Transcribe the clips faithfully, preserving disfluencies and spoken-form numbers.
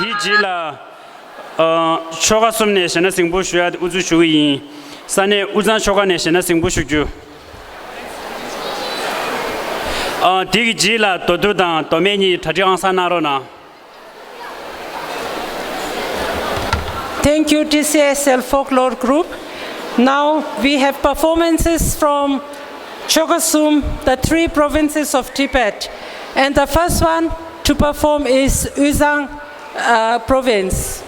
དེའི་རྗེས་ལ། ཨ། ཆོལ་ཁ་གསུམ་ནས་ཞལ་ནས་གཟིགས་འབུལ་ཞུ་ཡ་དབུ་འཛུགས་ཞུ་གི་ཡིན། ས་གནས་དབུས་གཙང་ཆོལ་ཁ་ནས་ཞལ་ནས་གཟིགས་འབུལ་ཞུ་རྒྱུ། ཨ། དེ་གི་རྗེས་ལ་མདོ་སྟོད་དང་མདོ་སྨད་གཉིས་གྲ་སྒྲིག་ཨང་གསར་གནང་རོགས་གནང་། Thank you, T C S L Folklore Group. Now we have performances from Chogasum, the three provinces of Tibet. And the first one to perform is Uyzang, uh, province.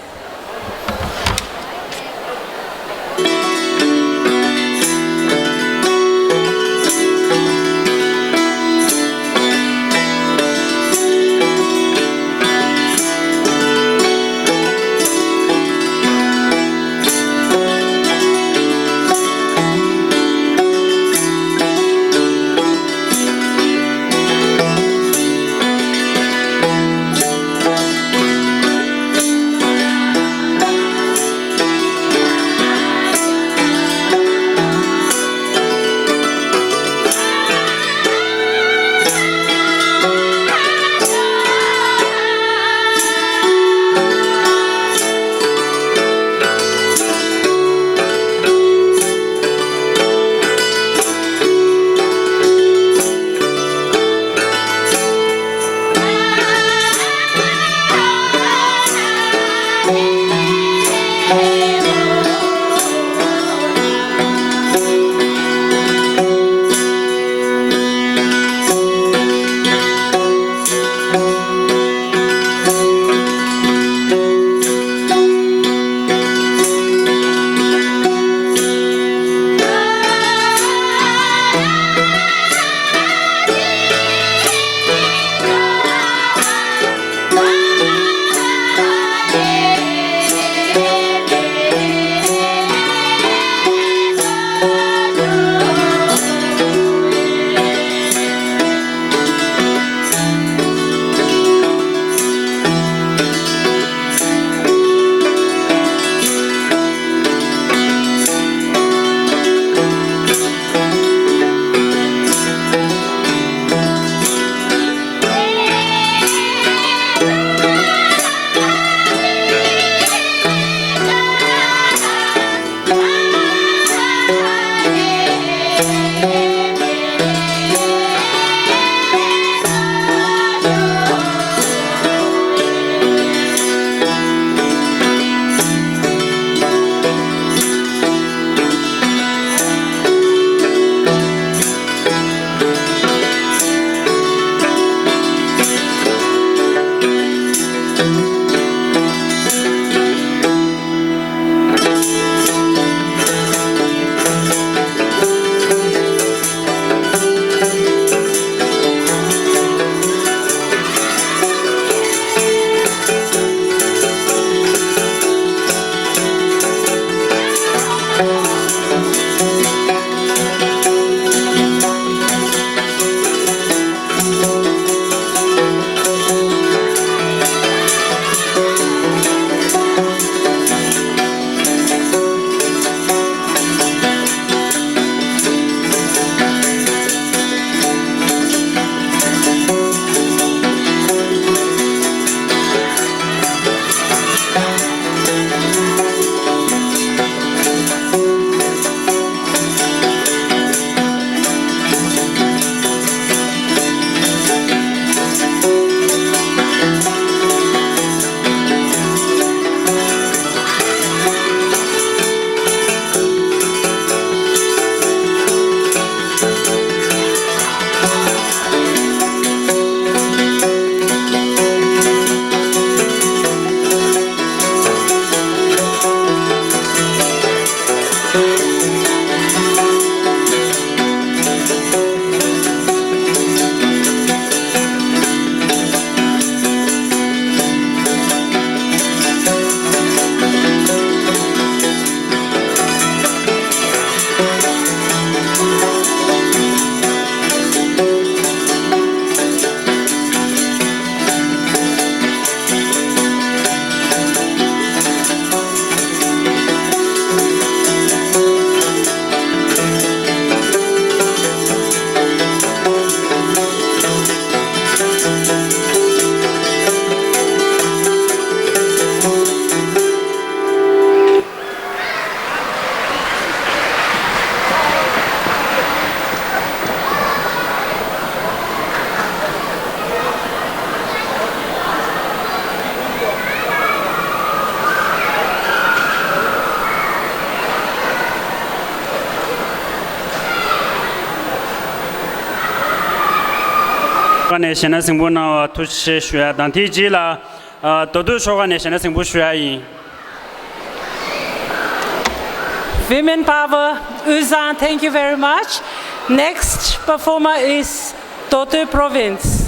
ནས་གཞས་སྣ་ཟིང་པོ་གནང་བ་ཐུགས་རྗེ་ཆེ་ཞུ་ཡ་དང་། དེའི་རྗེས་ལ་ཨ་མདོ་སྟོད་ཤོག་ཁག་ནས་གཞས་སྣ་ཟིང་པོ་ཞུ་ཡ་ཡིན། Women Power, Uzan, thank you very much. Next performer is Dodo Province.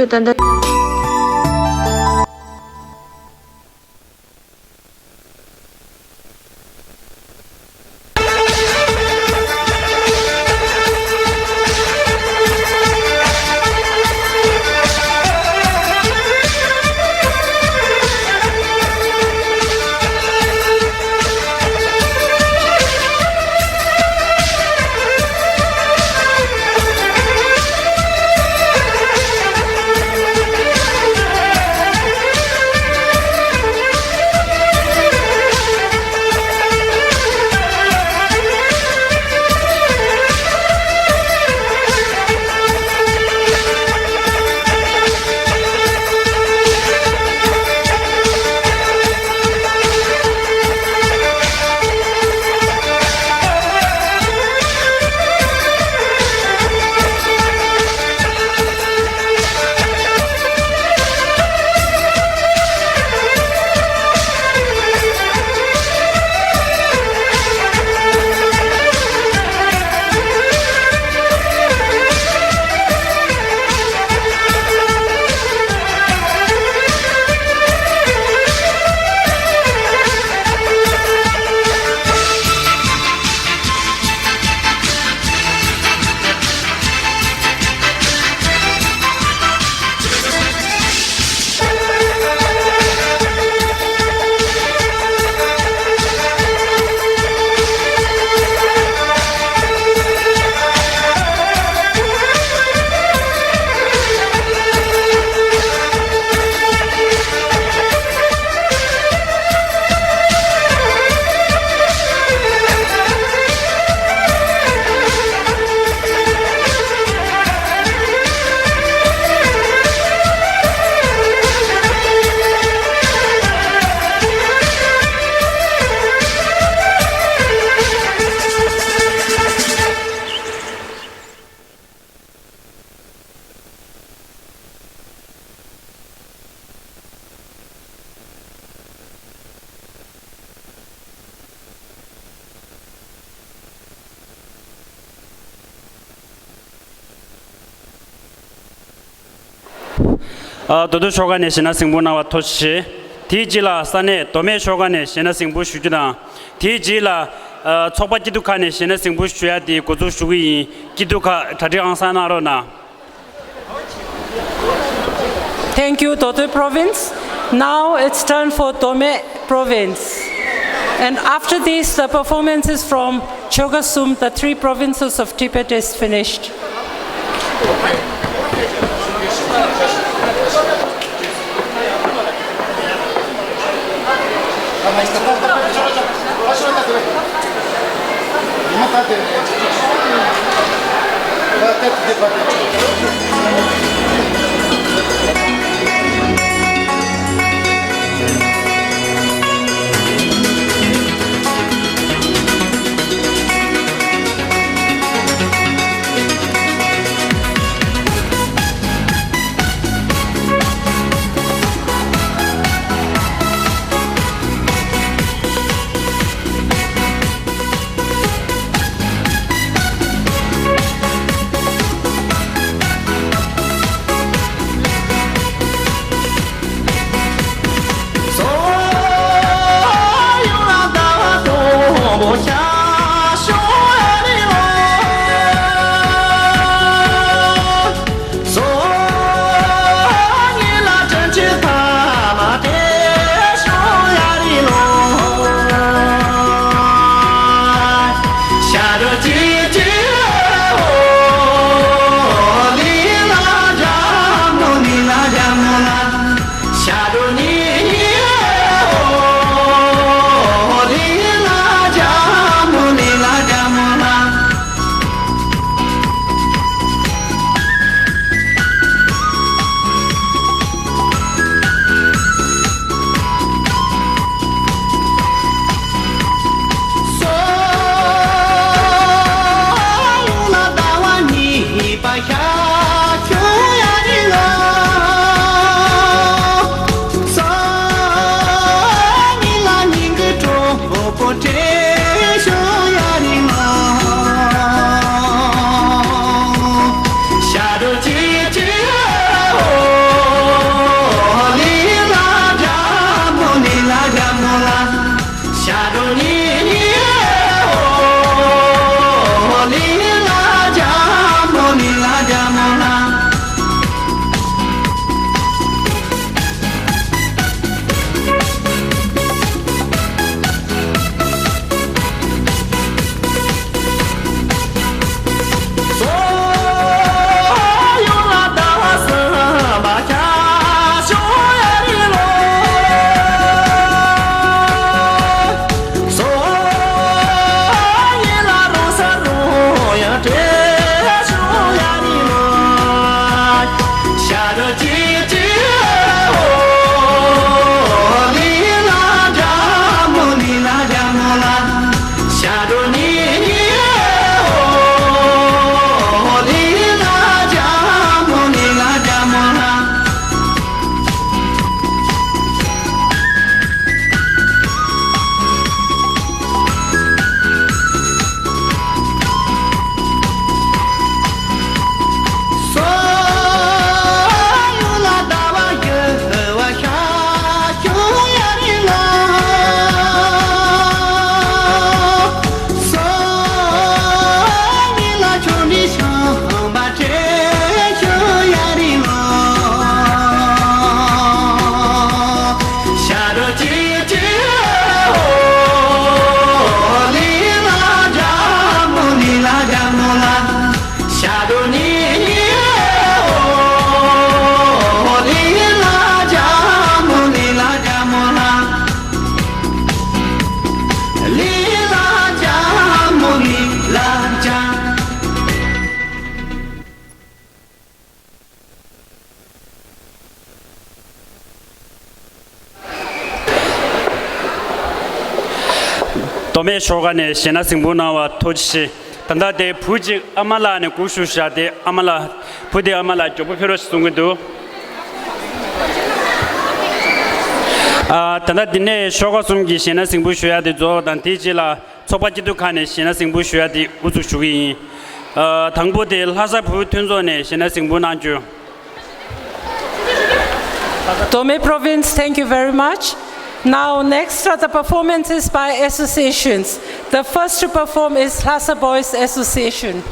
ད་ལྟ། ཨ། མདོ་སྟོད་ཤོག་ཁག་ནས་གཞས་སྣ་གཟིགས་འབུལ་གནང་བ་ཐུགས་རྗེ་ཆེ། དེའི་རྗེས་ལ་ས་གནས་མདོ་སྨད་ཤོག་ཁག་ནས་གཞས་སྣ་གཟིགས་འབུལ་ཞུ་རྒྱུ་དང་། དེའི་རྗེས་ལ། ཨ། ཚོགས་པ་སྐྱིད་སྡུག་ཁག་ནས་གཞས་སྣ་གཟིགས་འབུལ་ཞུ་ཡ་དེ་འགོ་འཛུགས་ཞུ་གི་ཡིན། སྐྱིད་སྡུག་ཁག་གྲ་སྒྲིག་ཧང་སང་གནང་རོགས་གནང་། Thank you, Mdo Tod Province. Now it's turn for Mdo Tod Province. And after this, the performances from Chogasum, the three provinces of Tibet, is finished. མདོ་སྨད་ཤོག་ཁ་ནས་གཞས་སྣ་གཟིགས་འབུལ་གནང་བ་ཐུགས་རྗེ་ཆེ། ད་ལྟ་དེ་བུ་གཅིག་ཨ་མ་ལགས་ནས་སྒུག་བཞུགས་བཞག་སྟེ། ཨ་མ་ལགས། བུ་དེ་ཨ་མ་ལགས་མགྱོགས་པོ་ཕེབས་རོགས་ཞེས་གསུང་གི་འདུག་ཨ། ད་ལྟ་འདི་ནས་ཤོག་ཁ་གསུམ་གྱི་གཞས་སྣ་གཟིགས་འབུལ་ཞུ་ཡ་དེ་རྫོགས་དང་། དེའི་རྗེས་ལ་ཚོགས་པ་སྐྱིད་སྡུག་ཁག་ནས་གཞས་སྣ་གཟིགས་འབུལ་ཞུ་ཡ་དེ་དབུ་འཛུགས་ཞུ་གི་ཡིན། ཨ། དང་པོ་དེ་ལྷ་ས་བོད་མཐུན་ཚོགས་ནས་གཞས་སྣ་གཟིགས་འབུལ་གནང་རྒྱུ། Dome Province, thank you very much. Now, next are the performances by associations. The first to perform is Lhasa Boys Association.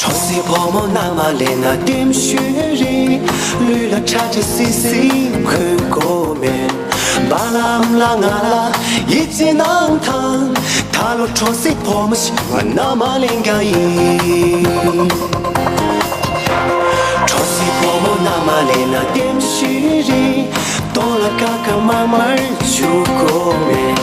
གྲོང་གསེབ་ཕོ་མོ་མནའ་མ་ལེན་ན་ལྟད་མོ་ཤོད་རེད། ལུས་ལ་ཁྲ་ཁྲ་སིལ་སིལ་གོན་དགོས་མེད། བ་ལ་ཨམ་ལ་ང་ལ་ཡིད་ཆེས་གནང་དང་། ད་ལོ་གྲོང་གསེབ་ཕོ་མོ་ཞིག་ང་མནའ་མ་ལེན་རྒྱུ་ཡིན། གྲོང་གསེབ་ཕོ་མོ་མནའ་མ་ལེན་ན་ལྟད་མོ་ཤོད་རེད། སྟོད་ལ་ཀ་ཁ་དམར་དམར་བྱུག་དགོས་མེད།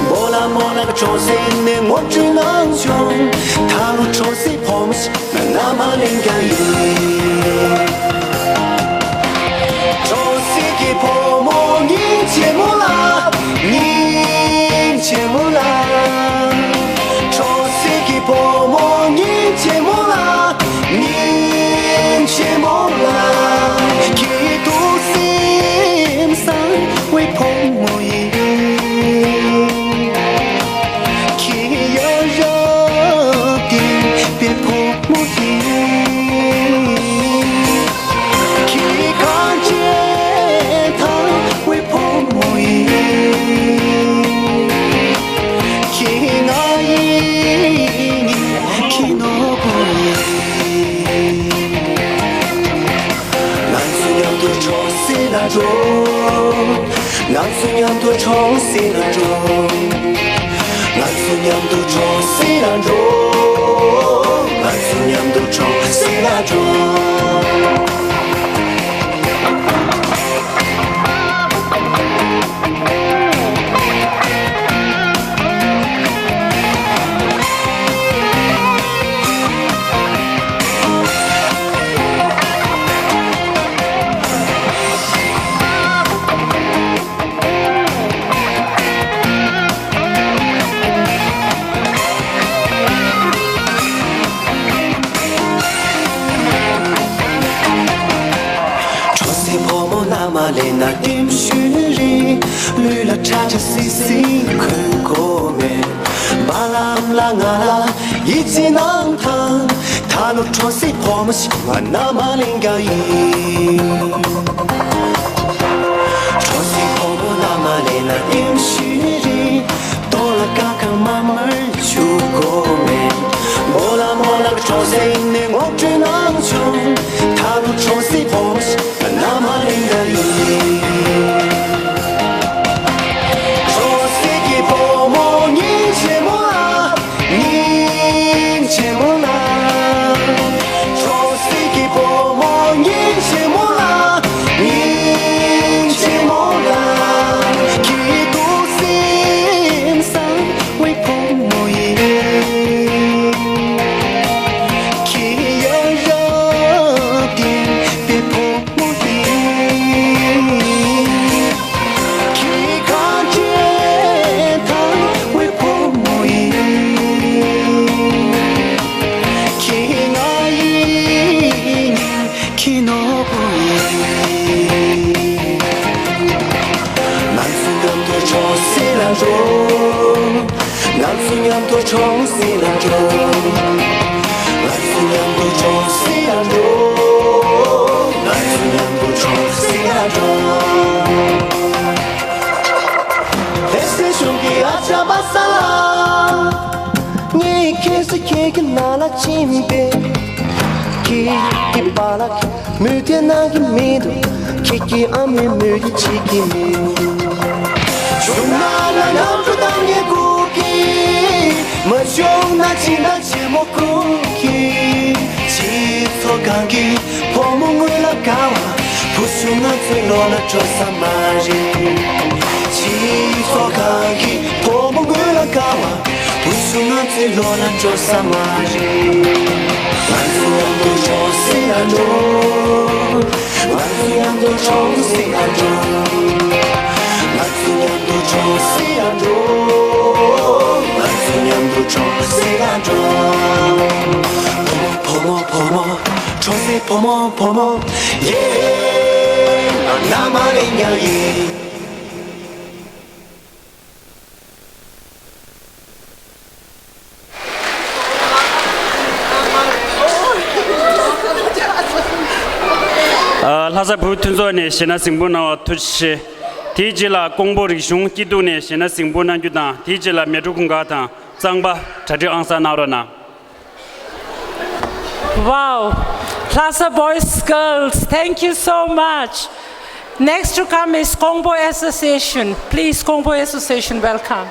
སྤོ་ལགས་རྨོ་ལགས་གྲོང་གསེབ་ནས་ངོ་སྤྲོད་གནང་བྱུང་། ད་ལོ་གྲོང་གསེབ་ཕོ་མོ་ཞིག་ང་མནའ་མ་ལེན་རྒྱུ་ཡིན། གྲོང་གསེབ་ཀྱི་ཕོ་མོ་སྙིང་རྗེ་མོ་ལ། སྙིང་རྗེ་མོ་ལ། གྲོང་གསེབ་ཀྱི་ཕོ་མོ་སྙིང་རྗེ་མོ་ལ། སྙིང་རྗེ་མོ་ལ། ཁྱེད་ཐུགས་སེམས་གསང་བའི་ཕོ་མོ་ཡིན། ཁྱེད་ཡ་རབས་བསྟན་པའི་ཕོ་མོ་ཡིན། ཁྱེད་གངས་ཅན་ཐང་བའི་ཕོ་མོ་ཡིན། ཁྱེད་ང་ཡི་ཁྱི་ནོར་བུ་ཡིན། ང་ཚོ་མཉམ་དུ་གྲོང་གསེབ་ལ་འགྲོ། ང་ཚོ་མཉམ་དུ་གྲོང་གསེབ་ལ་འགྲོ། ང་ཚོ་མཉམ་དུ་གྲོང་གསེབ་ལ་འགྲོ། ང་ཚོ་མཉམ་དུ་གྲོང་གསེབ་ལ་འགྲོ། གྲོང་གསེབ་ཕོ་མོ་མནའ་མ་ལེན་ན་ལྟད་མོ་ཤོད་རེད། ལུས་ལ་ཁྲ་ཁྲ་སིལ་སིལ་གོན་དགོས་མེད། བ་ལ་ཨམ་ལ་ང་ལ་ཡིད་ཆེས་གནང་དང་། ད་ལོ་གྲོང་གསེབ་ཕོ་མོ་ཞིག་ང་མནའ་མ་ལེན་རྒྱུ་ཡིན། གྲོང་གསེབ་ཕོ་མོ་མནའ་མ་ལེན་ན་ལྟད་མོ་ཤོད་རེད། སྟོད་ལ་ཀ་ཁ་དམར་དམར་བྱུག་དགོས་མེད། སྤོ་ལགས་རྨོ་ལགས་གྲོང་གསེབ་ནས་ངོ་སྤྲོད་གནང་བྱུང་། ད་ལོ་གྲོང་གསེབ་ཕོ་མོ་ཞིག་ང་མནའ་མ་ལེན་རྒྱུ་ཡིན། གྲོང་གསེབ་ཀྱི་ཕོ་མོ་སྙིང་རྗེ་མོ་ལ། སྙིང་རྗེ་མོ་ལ། གྲོང་གསེབ་ཀྱི་ཕོ་མོ་སྙིང་རྗེ་མོ་ལ། སྙིང་རྗེ་མོ་ལ། ཁྱེད་ཐུགས་སེམས་གསང་བའི་ཕོ་མོ་ཡིན། ཁྱེད་ཡ་རབས་བསྟན་པའི་ཕོ་མོ་ཡིན། ཁྱེད་གངས་ཅན་ཐང་བའི་ཕོ་མོ་ཡིན། ཁྱེད་ང་ཡི་ཁྱི་ནོར་བུ་ཡིན། ང་ཚོ་མཉམ་དུ་གྲོང་གསེབ་ལ་འགྲོ། ང་ཚོ་མཉམ་དུ་གྲོང་གསེབ་ལ་འགྲོ། ང་ཚོ་མཉམ་དུ་གྲོང་གསེབ་ལ་འགྲོ། ང་ཚོ་མཉམ་དུ་གྲོང་གསེབ་ལ་འགྲོ། ལྷ་སའི་གཞོན་སྐྱེས་ཨ་ཅག་པ་སངས་ལགས། ངས་ཁྱེད་ཚོ་ཁྱེད་ཀྱི་ནང་ལ་ཕྱིན་པས། ཁྱེད་ཀྱི་པཱ་ལགས་མུ་མཐུད་གནང་གི་མི་འདུག་ཁྱེད་ཀྱི་ཨ་མས་མུ་མཐུད་བྱེད་ཀྱི་མི་འདུག་གཞུང་ནང་ལ་ལམ་འགྲོ་བཏང་ངེས་སྒུག་གི་མ་བྱུང་ན་ཕྱི་ནང་ཆེན་མོ་སྒུག་གི་སྤྱི་ཚོགས་སྒང་གི་ཕོ་མོ་དངུལ་ལ་དགའ་བ། བུ་ཆུང་ང་ཚོའི་བློ་ལ་འགྲོ་ས་མ་རེད། སྤྱི་ཚོགས་སྒང་གི་ཕོ་མོ་དངུལ་ལ་དགའ་བ། བུ་ཆུང་ང་ཚོའི་བློ་ལ་འགྲོ་ས་མ་རེད། ང་ཚོ་མཉམ་དུ་འགྲོ་སྲིད་ལ་འགྲོ། ང་ཚོ་མཉམ་དུ་འགྲོ་སྲིད་ལ་འགྲོ། ང་ཚོ་མཉམ་དུ་འགྲོ་སྲིད་ལ་འགྲོ། ང་ཚོ་མཉམ་དུ་འགྲོ་སྲིད་ལ་འགྲོ། བུ་མོ་བུ་མོ་བུ་མོ། འགྲོ་སྲིད་བུ་མོ་བུ་མོ། ཡེ། ང་ནམ་མ་རེད་ཉལ་ཡིན། ཨ། ལྷ་ས་བོད་མཐུན་ཚོགས་ནས་གཞས་སྣ་གཟིགས་འབུལ་གནང་བ་ཐུགས་རྗེ་ཆེ། དེའི་རྗེས་ལ་ཀོང་པོ་རིག་གཞུང་སྐྱིད་སྡུག་ནས་གཞས་སྣ་གཟིགས་འབུལ་གནང་རྒྱུ་དང་། དེའི་རྗེས་ལ་མལ་གྲོ་གུང་དཀར་དང་གཙང་པ་གྲ་སྒྲིག་ཨང་གསར་གནང་རོགས་གནང་། Wow! Lhasa boys, girls, thank you so much. Next to come is Kongpo Association. Please, Kongpo Association, welcome.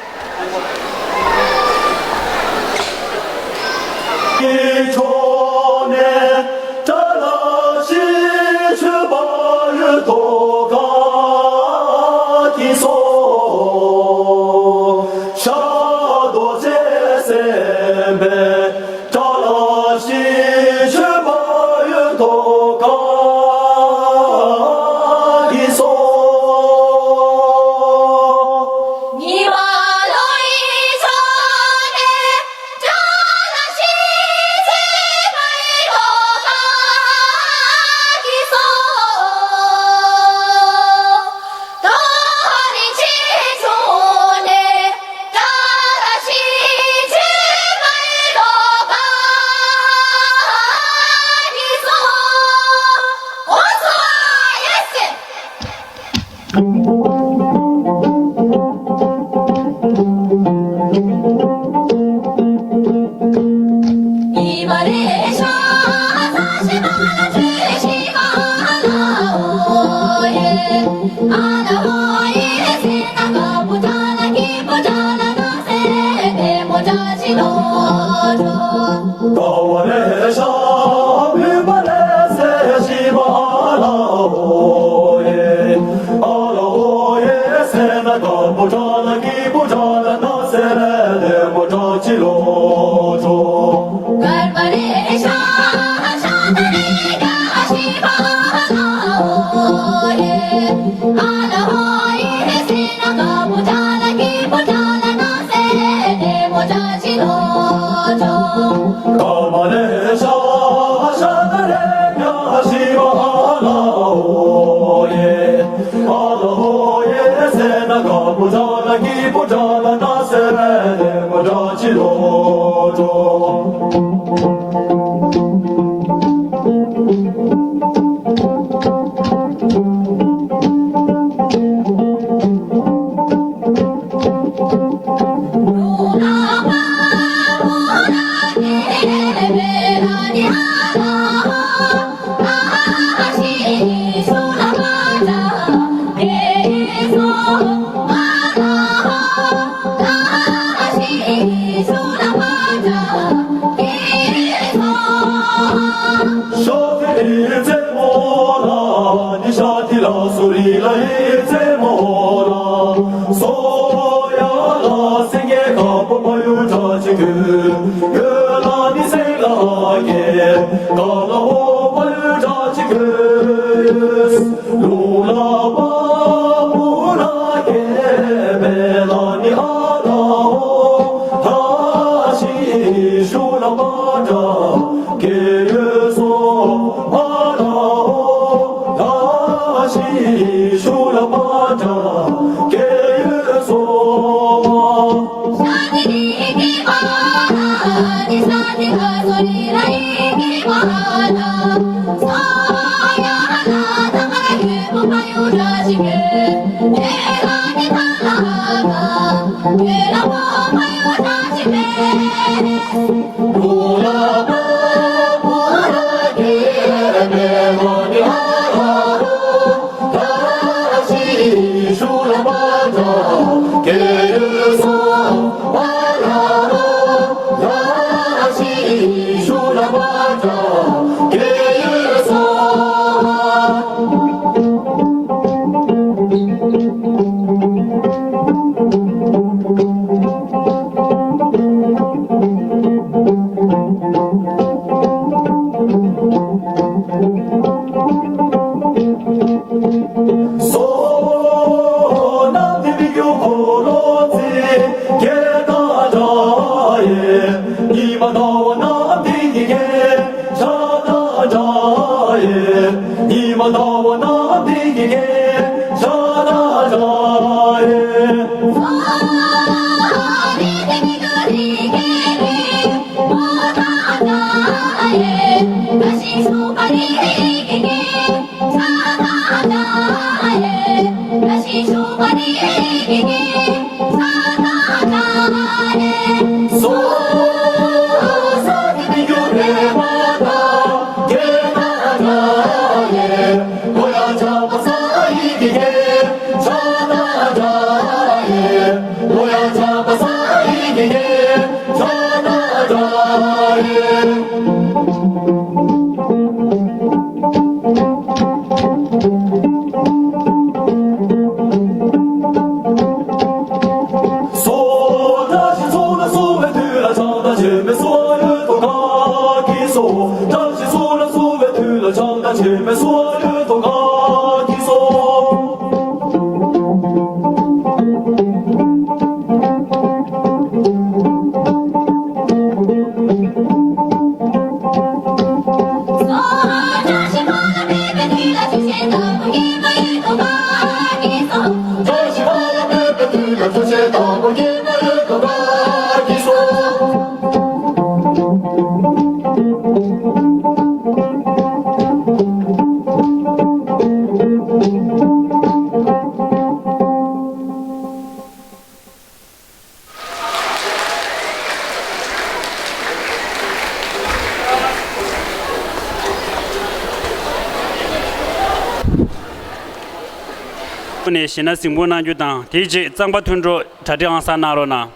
ནས་གཞས་སྣ་གཟིགས་འབུལ་གནང་རྒྱུ་དང་། དེའི་རྗེས་གཙང་པ་མཐུན་གྲོགས་གྲ་སྒྲིག་ཨང་གསར་གནང་རོགས་གནང་།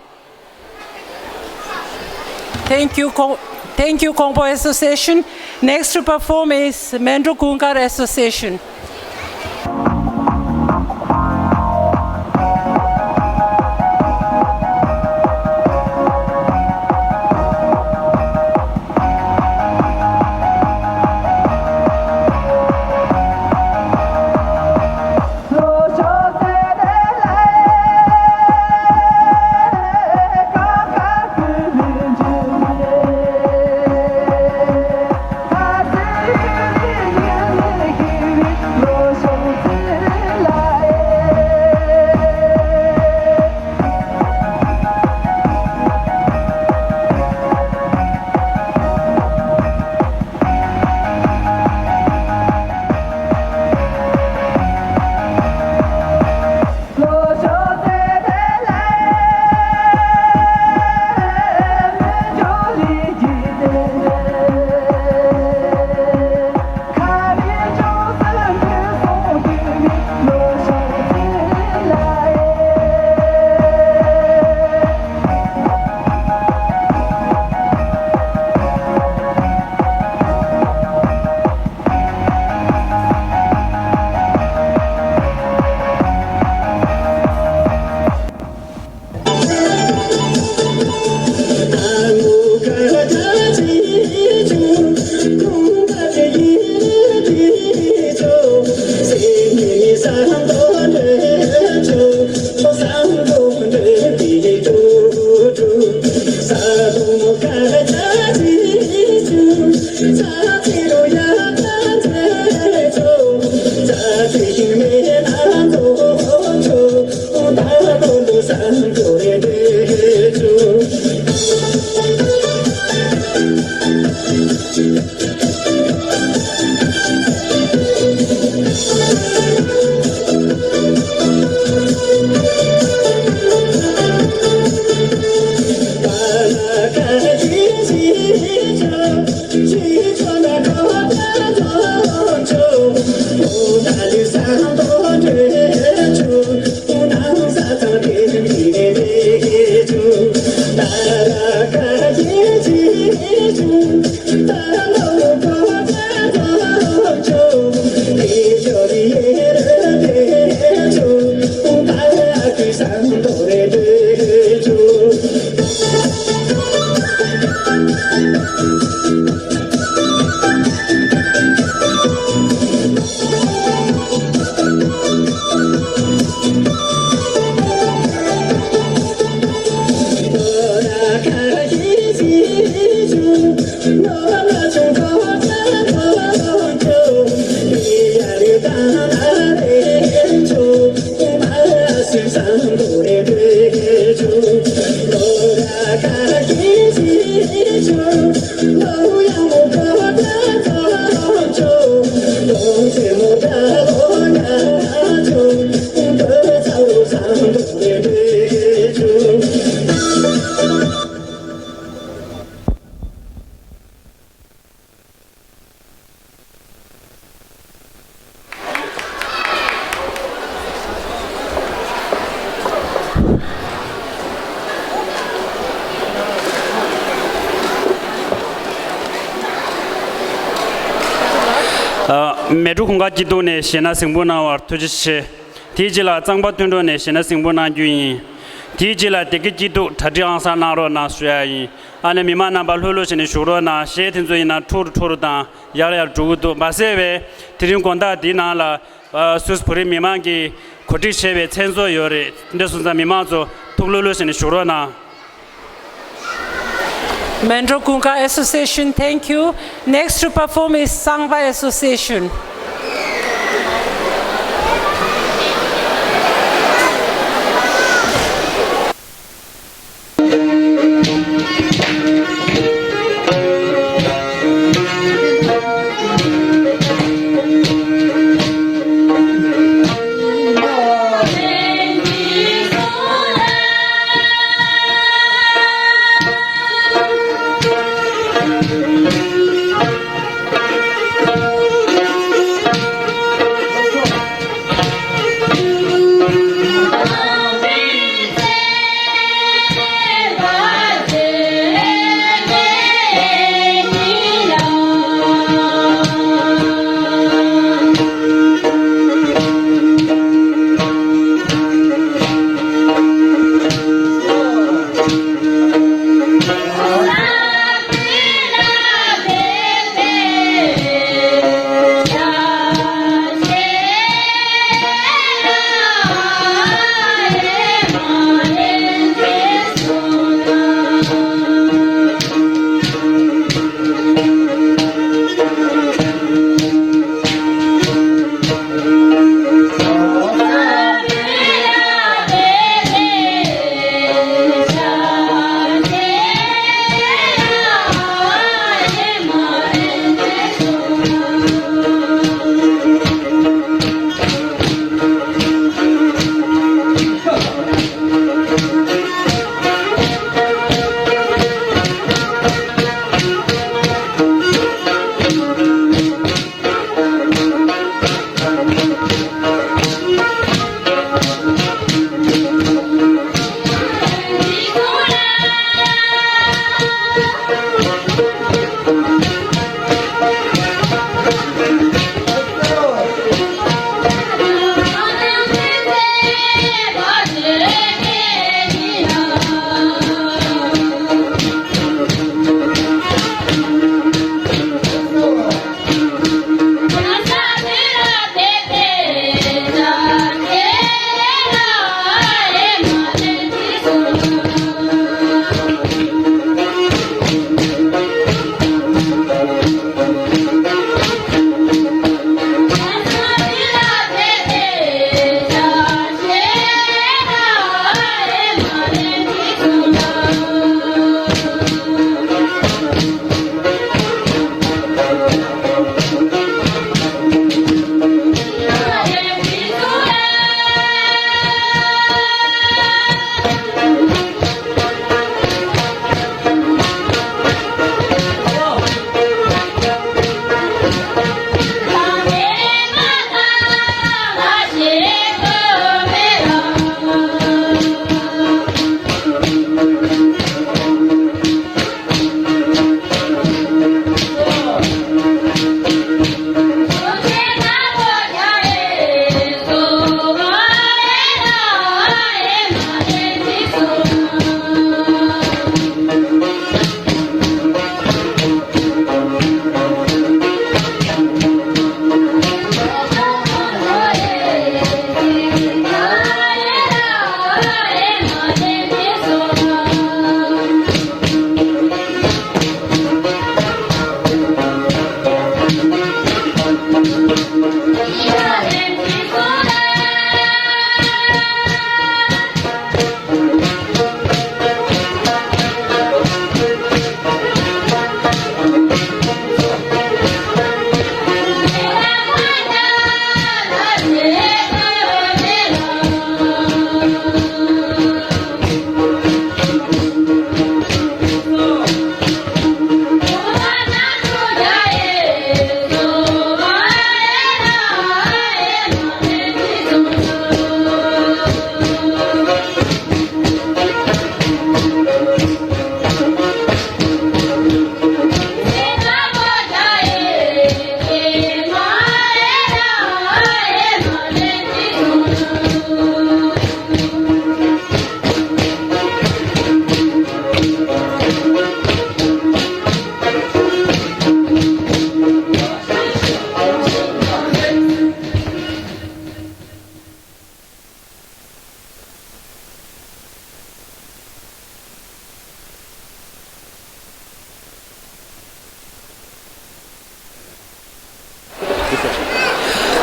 Thank you, Kong- thank you, Kongpo Association. Next to perform is Mendro Gungkar Association. ཨ། མལ་གྲོ་གུང་དཀར་སྐྱིད་སྡུག་ནས་གཞས་སྣ་གཟིགས་འབུལ་གནང་བར་ཐུགས་རྗེ་ཆེ། དེའི་རྗེས་ལ་གཙང་པ་སྟོད་འབྲོག་ནས་གཞས་སྣ་གཟིགས་འབུལ་གནང་རྒྱུ་ཡིན། དེའི་རྗེས་ལ་བདེ་སྐྱིད་སྐྱིད་སྡུག་གྲ་སྒྲིག་ཨང་གསར་གནང་རོགས་གནང་ཞུ་ཡ་ཡིན། ཨ་ནི་མི་མང་རྣམ་པ་ལྷོད་ལྷོད་བྱས་ནས་བཞུགས་རོགས་གནང་། གཞས་དེ་ཚོ་ཡིན་ན་འཁྲུག་རུ་འཁྲུག་རུ་དང་ཡར་ཡར་འགྲོ་གི་འདུག་མ་ཟད་པའི་དེ་རིང་དགོང་དག་འདིའི་ནང་ལ། ཨ། སུད་སི་བོད་རིགས་མི་མང་གིས་གོ་སྒྲིག་བྱས་པའི་མཚན་གསོལ་ཡོད་རེད། འདི་སོང་ཙང་མི་མང་ཚོ་ཐུགས་ལྷོད་ལྷོད་བྱས་ནས་བཞུགས་རོགས་གནང་། Mendro Kungka Association, thank you. Next to perform is Sangba Association.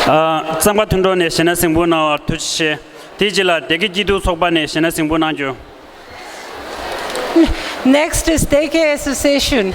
ཨ། གཙང་པ་མཐུན་གྲོགས་ནས་གཞས་སྣ་གཟིགས་འབུལ་གནང་བར་ཐུགས་རྗེ་ཆེ། དེའི་རྗེས་ལ་སྡེ་དགེ་སྐྱིད་སྡུག་ཚོགས་པ་ནས་གཞས་སྣ་གཟིགས་འབུལ་གནང་རྒྱུ། Next is Dege Association.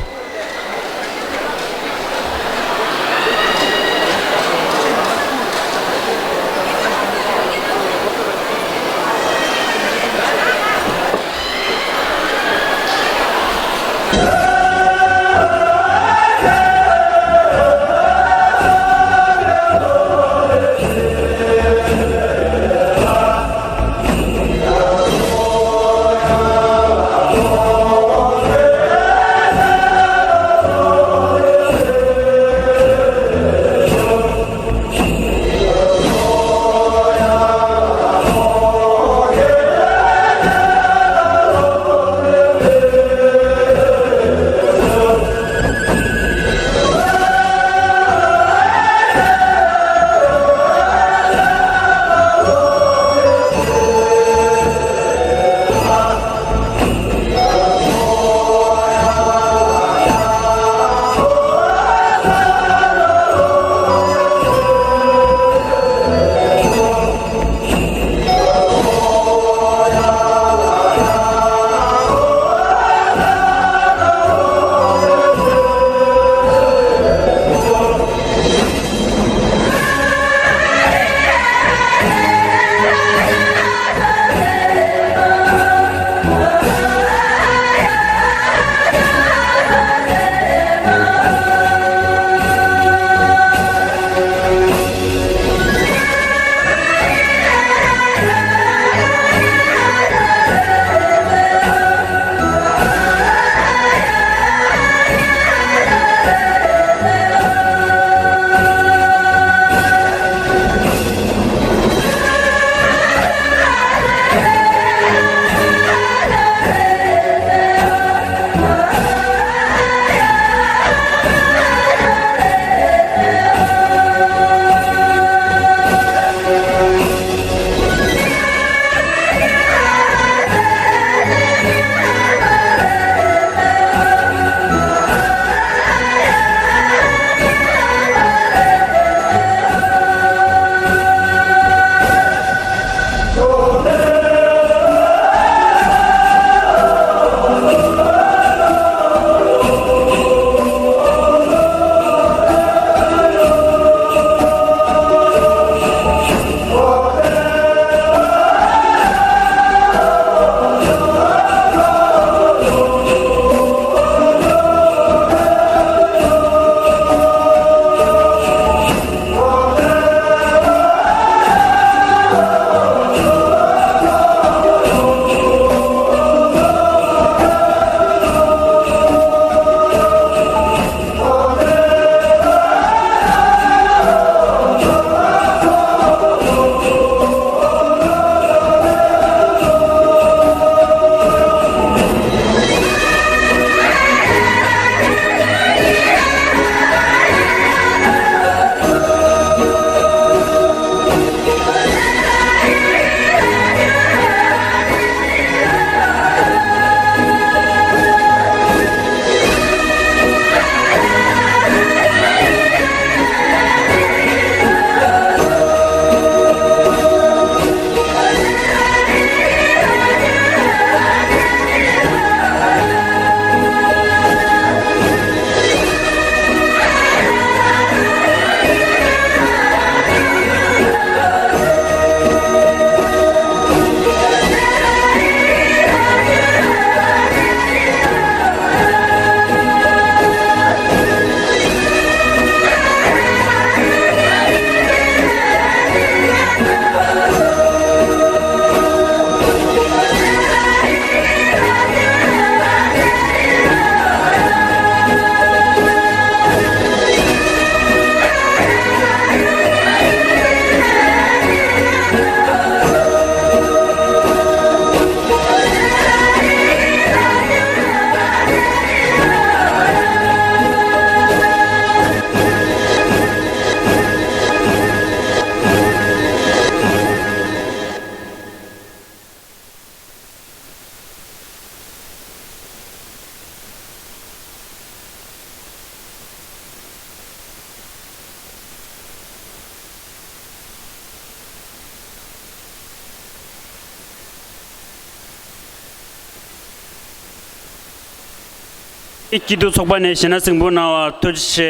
སྐྱིད་སྡུག་ཚོགས་པ་ནས་གཞས་སྣ་གཟིགས་འབུལ་གནང་བར་ཐུགས་རྗེ་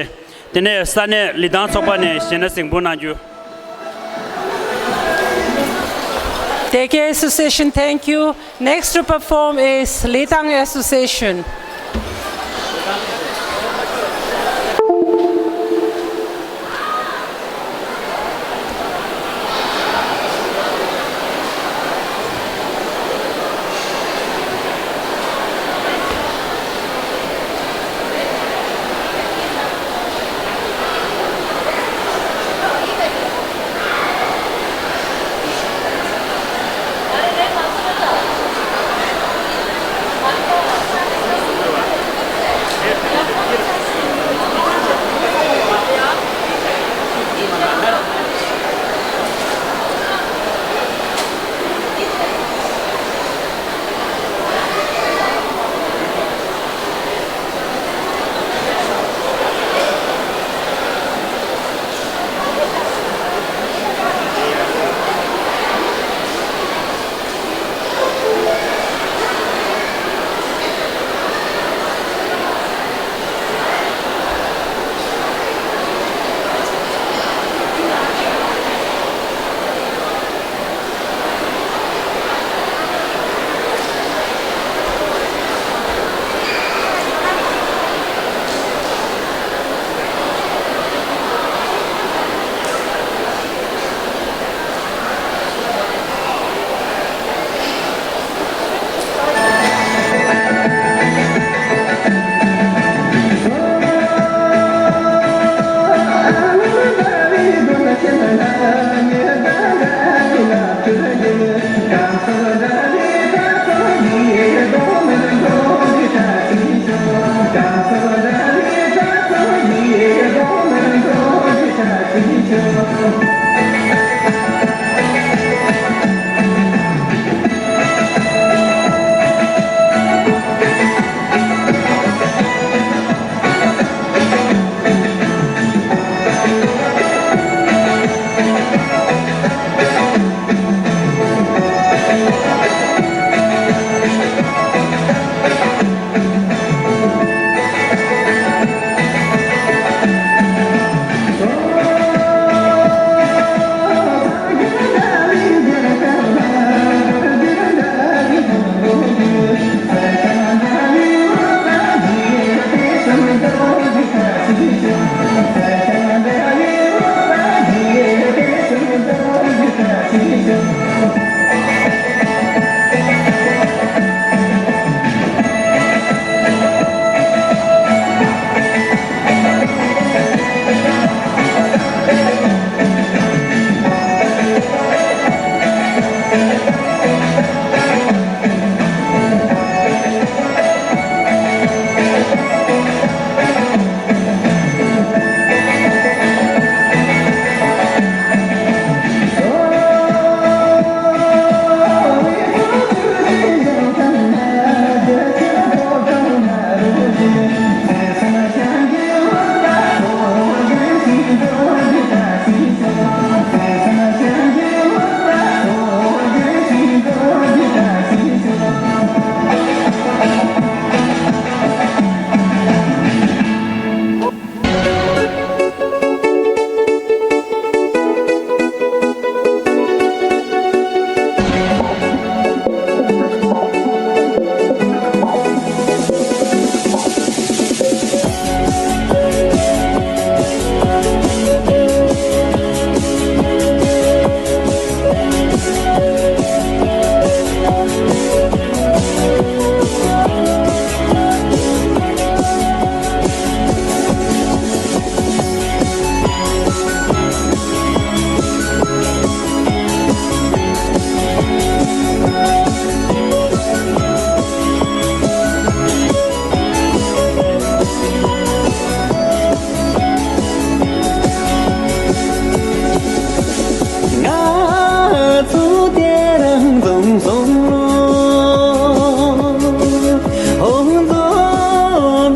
ཆེ། དེ་ནས་ས་གནས་ལི་ཐང་ཚོགས་པ་ནས་གཞས་སྣ་གཟིགས་འབུལ་གནང་རྒྱུ། Deke Association, thank you. Next to perform is Litang Association. ང་ཚོ་དེ་རང་རྫོང་སོང་ལོ། ཧོང་ཚོ་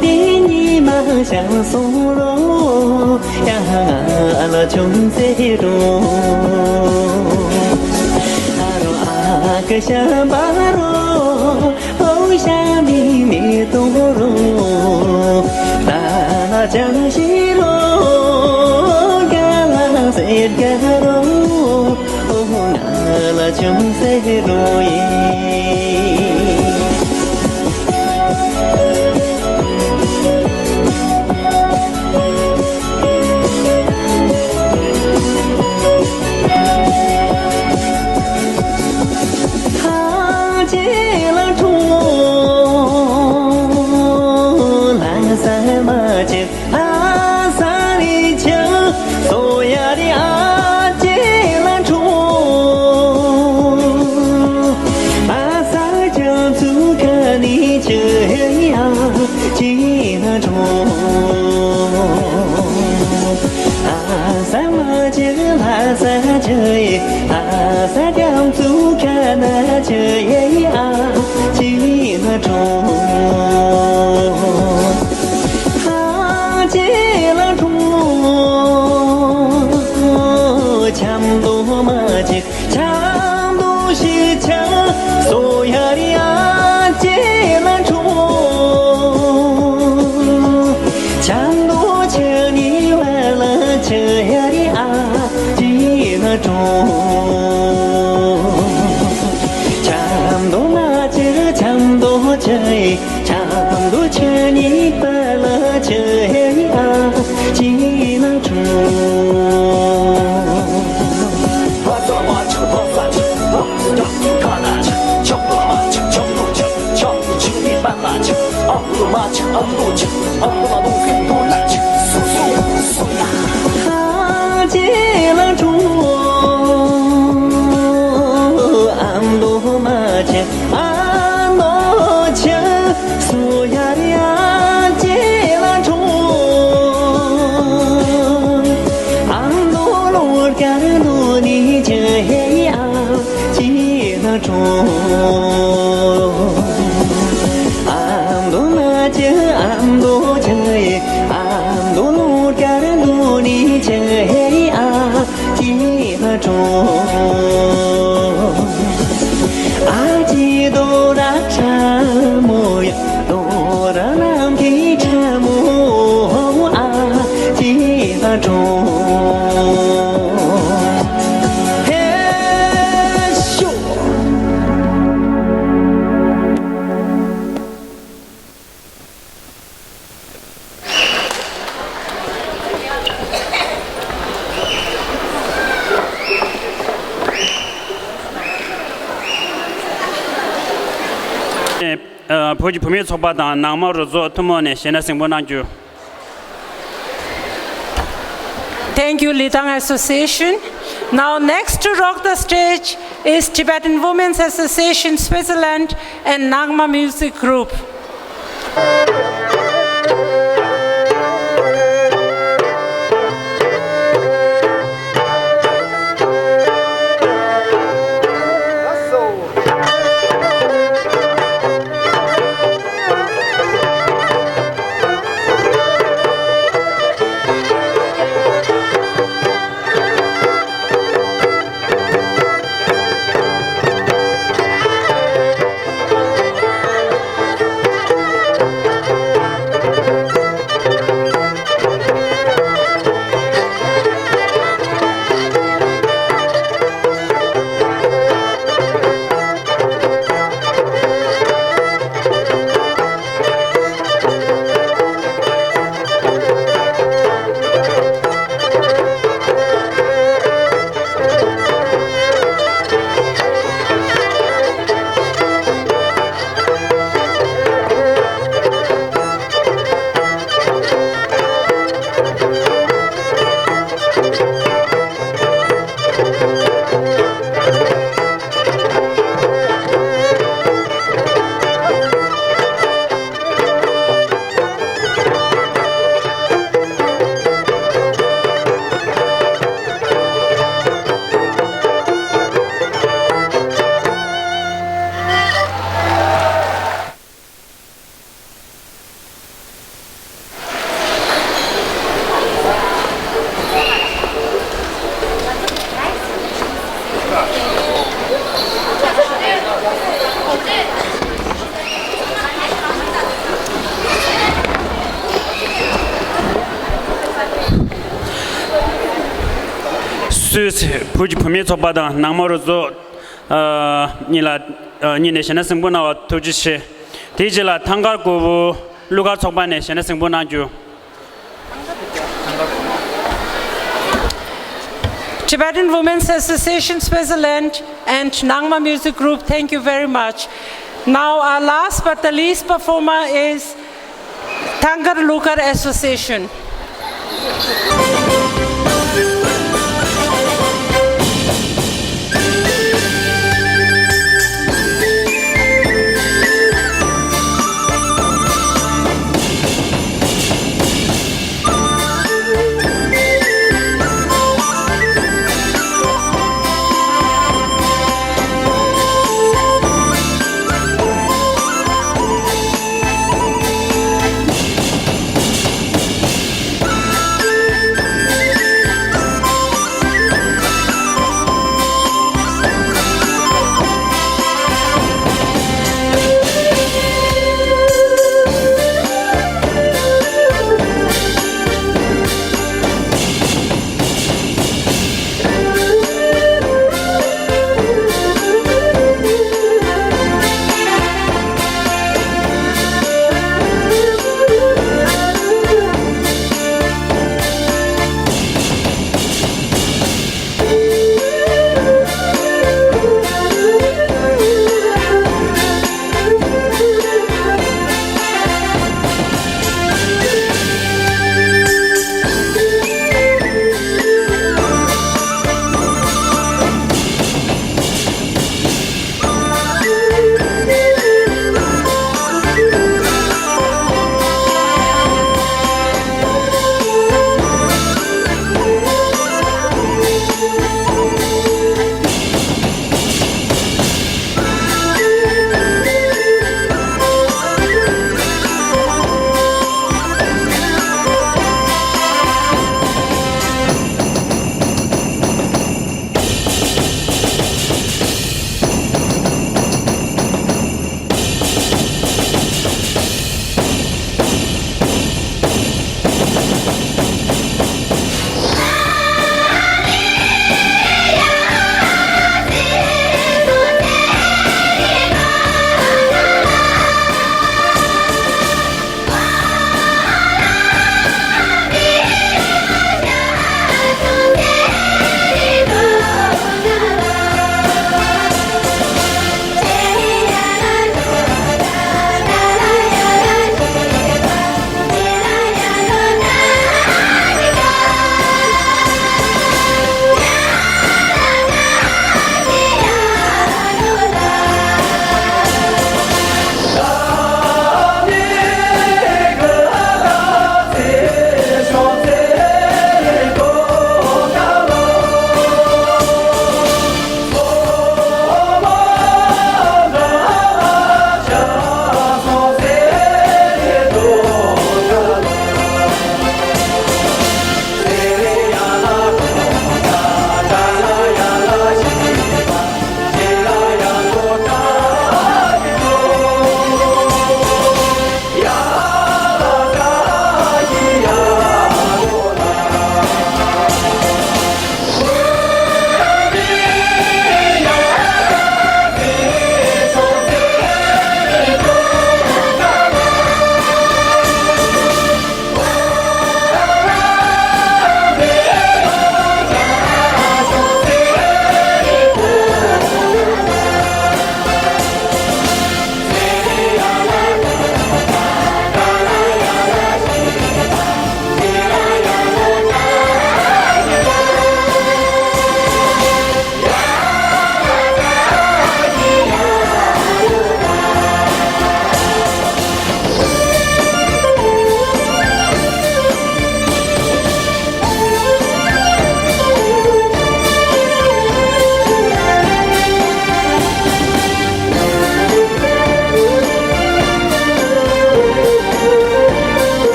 འདི་ཉི་མ་ཤར་སོང་ལོ། ཡ་ང་ལ་ཆུང་ཚེ་རོ། ཨ་རོ་ཨ་ཀ་ཤ་བ་རོ། བོད་ཀྱི་བུད་མེད་ཚོགས་པ་དང་ནང་མ་རུ་ཚོགས་ཐུན་མོང་ནས་གཞས་སྣ་གཟིགས་འབུལ་གནང་རྒྱུ། Thank you, Litang Association. Now, next to rock the stage is Tibetan Women's Association Switzerland and Nangma Music Group. གཙོས་བོད་ཀྱི་བུད་མེད་ཚོགས་པ་དང་ནང་མ་རུ་ཚོགས་ཨ་གཉིས་ལ་ཨ་གཉིས་ནས་གཞས་སྣ་གཟིགས་འབུལ་གནང་བར་ཐུགས་རྗེ་ཆེ། དེའི་རྗེས་ལ་ཐང་དཀར་གོར་བུ་གླུ་གར་ཚོགས་པ་ནས་གཞས་སྣ་གཟིགས་འབུལ་གནང་རྒྱུ། Tibetan Women's Association Switzerland and Nangma Music Group, thank you very much. Now, our last but the least performer is Thangar Lukar Association.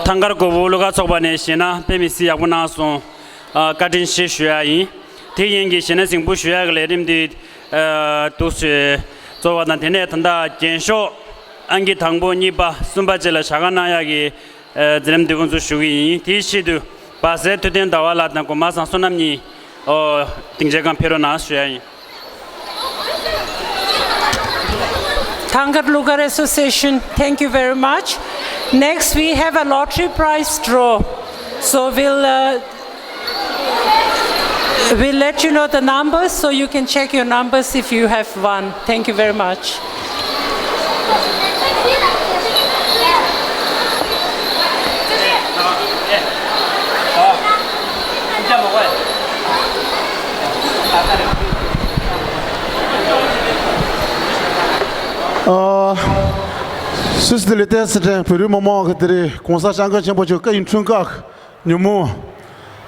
ཐང་དཀར་གོ་བོ་བློ་དགའ་ཚོགས་པ་ནས་གཞས་སྣ་དཔེ་མི་སྲིད་ཡག་པོ་གནང་སོང་། ཨ། བཀའ་དྲིན་ཆེ་ཞུ་ཡ་ཡིན། དེ་ཡན་གྱི་གཞས་སྣ་ཟིང་པོ་ཞུ་ཡ་གི་ལས་རིམ་འདི། ཨ། འདུག་སེ་རྫོགས་པ་དང་། དེ་ནས་ད་ལྟ་རྒྱན་ཤོག་ཨང་ཀི་དང་པོ་གཉིས་པ་གསུམ་པ་བཅས་ལ་ཞལ་ཁ་གནང་ཡ་གི། ཨ། མཛད་རིམ་འདི་འགོ་འཛུགས་ཞུ་གི་ཡིན། དེའི་ཆེད་དུ་བ་སའི་ཐུབ་བསྟན་ཟླ་བ་ལགས་དང་གོང་མ་བཟང་བསོད་ནམས་གཉིས། ཨོ། སྡིངས་ཆའི་སྒང་ཕེབས་རོགས་གནང་ཞུ་ཡ་ཡིན། Thangat Lugar Association, thank you very much. Next, we have a lottery prize draw. So we'll, uh, we'll let you know the numbers so you can check your numbers if you have won. Thank you very much. ཨ། སུད་སི་ལི་ཏན་སི་ཏན་བོད་རིགས་མི་མང་གི་དེ་རིང་༸གོང་ས་༸སྐྱབས་མགོན་ཆེན་པོ་མཆོག་སྐུ་ཡི་འཁྲུངས་སྐར་ཉིན་མོ།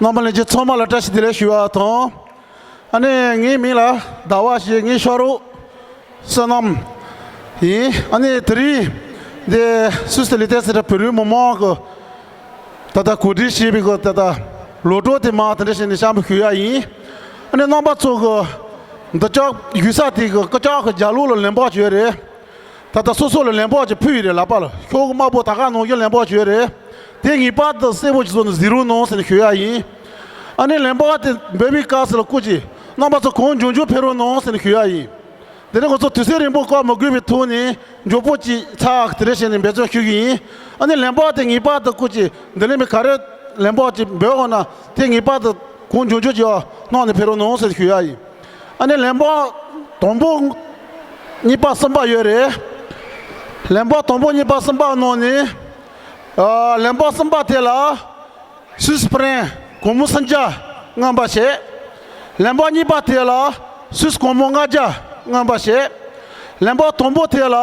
རྣམ་པ་ལྷན་རྒྱས་ཚང་མ་ལ་བཀྲ་ཤིས་བདེ་ལེགས་ཞུ་བ་དང་། ཨ་ནི་ངའི་མིང་ལ་ཟླ་བ་ཞེས། ངའི་ཕྱག་རོགས་བསོད་ནམས་ཡིན། ཨ་ནི་དེ་རིང་འདི་སུད་སི་ལི་ཏན་སི་ཏན་བོད་རིགས་མི་མང་གི་ད་ལྟ་གོ་སྒྲིག་བྱས་པའི་གི་ད་ལྟ་ལོ་གྲོགས་དེ་མ་དེ་འདྲ་བྱས་ནས་བཤམས་པ་ཞུ་ཡ་ཡིན། ཨ་ནི་རྣམ་པ་ཚོ་གི་འདི་ཅག་ཡོད་ས་དེ་གི་སྐུ་ཅག་གི་རྒྱབ་ལོགས་ལ་ལན་པ་ཅིག་ཡོད་རེད། ད་ལྟ་སོ་སོ་ལ་ལན་པ་ཅིག་ཕུལ་ཡོད་རེད། ལག་པ་ལ་ཤོག་གུ་དམར་པོ་དར་དཀར་ནང་བཞིན་ལན་པ་ཅིག་ཡོད་རེད། དེ་ངེས་པར་དུ་གསལ་པོ་ཅིག་བཟོ་ནས་གཟིགས་རོགས་གནང་ཟེར་ནས་ཞུ་ཡ་ཡིན། ཨ་ནི་ལན་པ་དེ་འབེབས་པའི་སྐབས་སུ་ལ་སྐུ་མཁྱེན་རྣམ་པ་ཚོ་གང་མགྱོགས་མགྱོགས་ཕེབས་རོགས་གནང་ཟེར་ནས་ཞུ་ཡ་ཡིན། དེ་ནས་ང་ཚོ་དུས་ཚོད་རིང་པོ་བཀག་མི་དགོས་པའི་ཐོག་ནས་མགྱོགས་པོ་ཅིག་ཚར་དེ་འདྲ་བྱས་ནས་འབད་བརྩོན་ཞུ་གི་ཡིན། ཨ་ནི་ལན་པ་དེ་ངེས་པར་དུ་སྐུ་མཁྱེན་འདི་ལས་མི་ག་རེ་ལན་པ་ཅིག་འབེབས་འོང་ན་དེ་ངེས་པར་དུ་གང་མགྱོགས་མགྱོགས་ཅིག་གནང་ནས་ཕེབས་རོགས་གནང་ཟེར་ཞུ་ཡ་ཡིན། ཨ་ནི་ལན་པ་དང་པོ་གཉིས་པ་གསུམ་པ་ཡོད་རེད། ལན་པ་དང་པོ་གཉིས་པ་གསུམ་པ་ནང་ནས། ཨ། ལན་པ་གསུམ་པ་དེ་ལ་སུད་སི་ཕ་རན་སྒོར་མོ་སུམ་བརྒྱ་མངགས་པ་བྱས། ལན་པ་གཉིས་པ་དེ་ལ་སུད་སི་སྒོར་མོ་ལྔ་བརྒྱ་མངགས་པ་བྱས། ལན་པ་དང་པོ་དེ་ལ་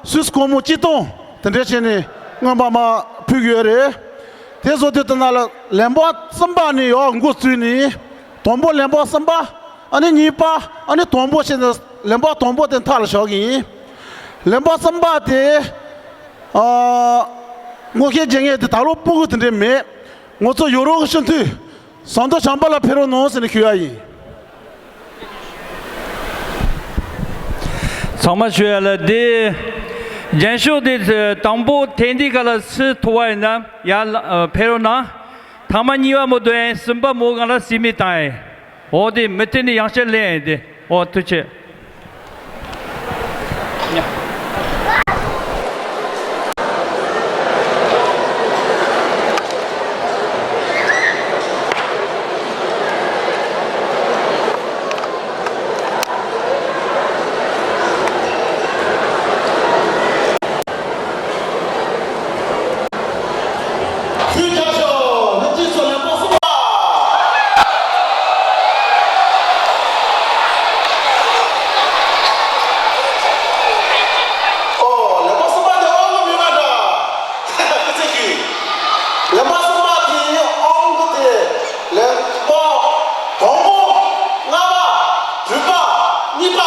སུད་སི་སྒོར་མོ་གཅིག་སྟོང་དེ་འདྲ་བྱས་ནས་མངགས་པ་མར་ཕུལ་གྱི་ཡོད་རེད། དེ་བཟོ་དུས་དེ་ན་ལ་ལན་པ་གསུམ་པ་ནས་ཡར་འགོ་བཙུགས་ནས། དང་པོ་ལན་པ་གསུམ་པ། ཨ་ནི་གཉིས་པ། ཨ་ནི་དང་པོ་བྱས་ནས་ལན་པ་དང་པོ་དེ་མཐའ་ལ་བཞག་གི་ཡིན། ལན་པ་གསུམ་པ་དེ། ཨ། ངོ་ཤེས་བྱེད་མཁན་དེ་ད་ལོ་སྤུ་གུ་དེ་འདྲས་མེད། ང་ཚོ་ཡོ་རོབ་ཀྱི་སྤྱི་འཐུས་ཟམ་གདོང་བྱམས་པ་ལགས་ཕེབས་རོགས་གནང་ཟེར་ནས་ཞུ་ཡ་ཡིན། ཚང་མ་ཞུ་ཡ་ལ་དེ། རྒྱན་ཤོག་དེ་དང་པོ་ཐེངས་འདིའི་སྐབས་ལ་སུ་ཐོབ་པ་ཡིན་ན་ཡར་ལ་ཕེབས་རོགས་གནང་། ཐེངས་མ་གཉིས་པ་མོ་དོན་གསུམ་པ་མོ་སྒང་ལ་སི་མི་བཏང་ཡིན། འོ་དེ་མུ་མཐུད་ནས་ཡང་བསྐྱར་ལེན་ཡིན་ཏེ། འོ་ཐུགས་རྗེ་ཆེ། ཁྱོད་ཅག་ཤོག་ལྷན་རྒྱས་ཚོ་ལན་པ་གསུམ་པ། ཨོ། ལན་པ་གསུམ་པ་དེ་ཨང་ལ་མི་མ་འདྲ། ཁྱེད་ཚོས་ཤིག་ལན་པ་གསུམ་པ་དེ་ཨང་དེ་ལན་པ་དང་པོ་ལྔ་པ་དྲུག་པ་གཉིས་པ།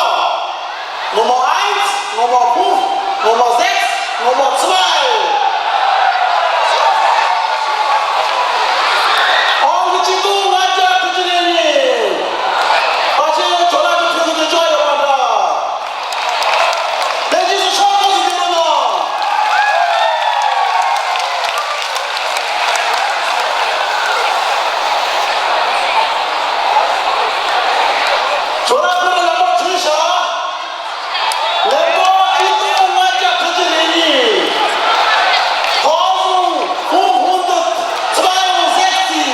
Nummer eins, Nummer fünf, Nummer sechs, Nummer zwei. ཨང་གཅིག་སྟོང་ལྔ་བརྒྱ་དྲུག་ཅུ་རེ་གཉིས། ཕལ་ཆེར་ཁྱོད་རང་གི་ཕྲུ་གུ་དེ་ཅག་ཡོད་པ་འདྲ། ལྷན་རྒྱས་ཚོ་ཕྱག་ཐོག་ཏུ་བསྡད་རོགས་གནང་། ཁྱོད་རང་ཁོ་རང་ལ་མ་བྱོས་ཤག་ལན་པ་གཅིག་སྟོང་ལྔ་བརྒྱ་དྲུག་ཅུ་རེ་གཉིས། Tausend fünfhundertzweiundsechzig.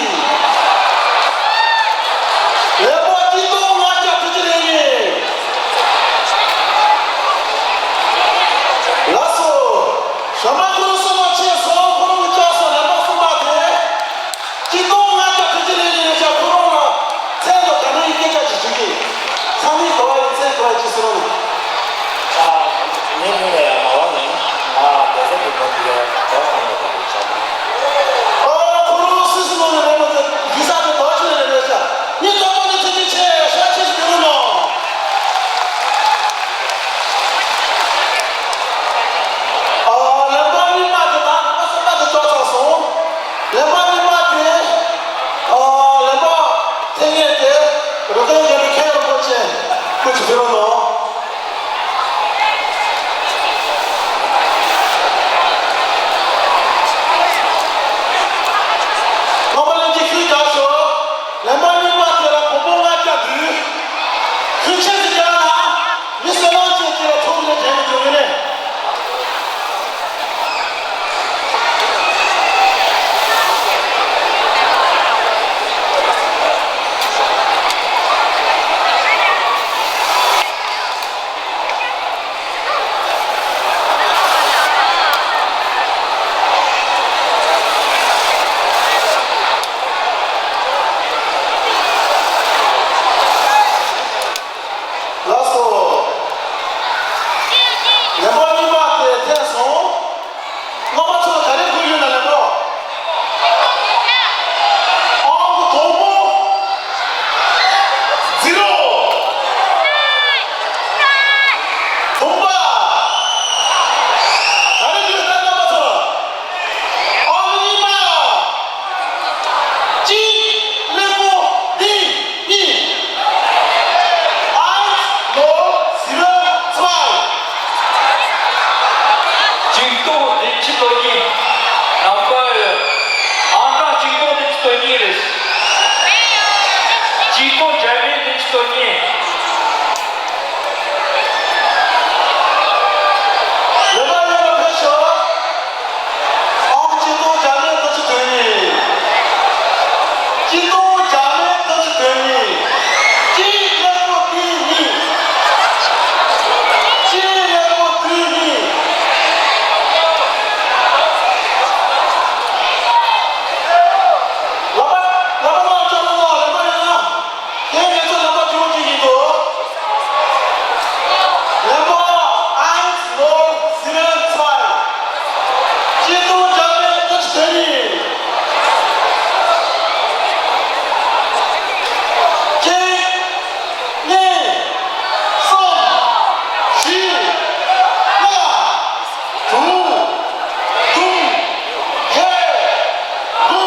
ལན་པ་གཅིག་སྟོང་ལྔ་བརྒྱ་དྲུག་ཅུ་རེ་གཉིས། ལགས་སོ། ཞྭ་དམར་ཁོ་རང་སོང་བ་ཆེ་སོང་། ཁོ་རང་གི་ལྕགས་སོ་ལན་པ་གསུམ་པ་དེ། གཅིག་སྟོང་ལྔ་བརྒྱ་དྲུག་ཅུ་རེ་གཉིས་རེད་ཤག་ཁོ་རང་ལ་མཚན་དང་དགའ་སྣང་གི་སྐད་ཆ་ཅིག་ཞུ་གི། རུ་ཏན་རྒྱལ་པོའི་མཁན་རིན་པོ་ཆེ་སྐུ་ཚེ་ཕེབས་རོགས་གནང་། སློབ་མ་ལྷན་རྒྱས་ཤུགས་རྒྱག་ཤོག་ལན་པ་གཉིས་པ་དེ་ལ་གོང་བུ་ལྔ་བརྒྱ་འདུས། ཤུགས་ཆེ་ཙམ་རྒྱག་ན་མི་བསོད་ནམས་ཅན་དེ་ལ་ཐོབ་ནས་དྲན་གྱི་འདུག་ངེས་ནས། ལགས་སོ། ལན་པ་གཉིས་པ་དེ་ཐོན་སོང་། སློབ་མ་ཚོ་ག་རེ་དགོས་ཡོད་ན་ལན་པ། ཨང་དང་པོ། ཛི་རོ། བུམ་པ། ག་རེ་དགོས་ད་རྣམ་པ་ཚོ། ཨང་གཉིས་པ། གཅིག་ཀླད་ཀོར་འདི་གཉིས། Eins, null, sieben, zwei. གཅིག་སྟོང་བདུན་ཅུ་དོན་གཉིས། རྣམ་པ་ཨང་གྲངས་གཅིག་སྟོང་བདུན་ཅུ་དོན་གཉིས་རེད། གཅིག་སྟོང་བརྒྱ་མེད་བདུན་ཅུ་དོན་གཉིས། ལས་མ་ཡོང་བ་ཕེབས་ཤོག་ཨང་གཅིག་སྟོང་བརྒྱ་མེད་བདུན་ཅུ་དོན་གཉིས། གཅིག་སྟོང་བརྒྱ་མེད་བདུན་ཅུ་དོན་གཉིས། གཅིག་ཀླད་ཀོར་འདི་གཉིས། གཅིག་ཀླད་ཀོར་འདི་གཉིས། ལག་པ་ལག་པ་ལ་ཅོག་ལ་ལ་ལས་མ་ཡོང་ན། དེ་ངེད་ཚོ་ལམ་པ་བཅུ་གཅིག་ཡིན་འདུག་ལམ་པ་eins, null, sieben, zwei. གཅིག་སྟོང་བརྒྱ་མེད་བདུན་ཅུ་དོན་གཉིས། གཅིག་གཉིས། གསུམ། བཞི། ལྔ། དྲུག་བདུན། བརྒྱད། དགུ།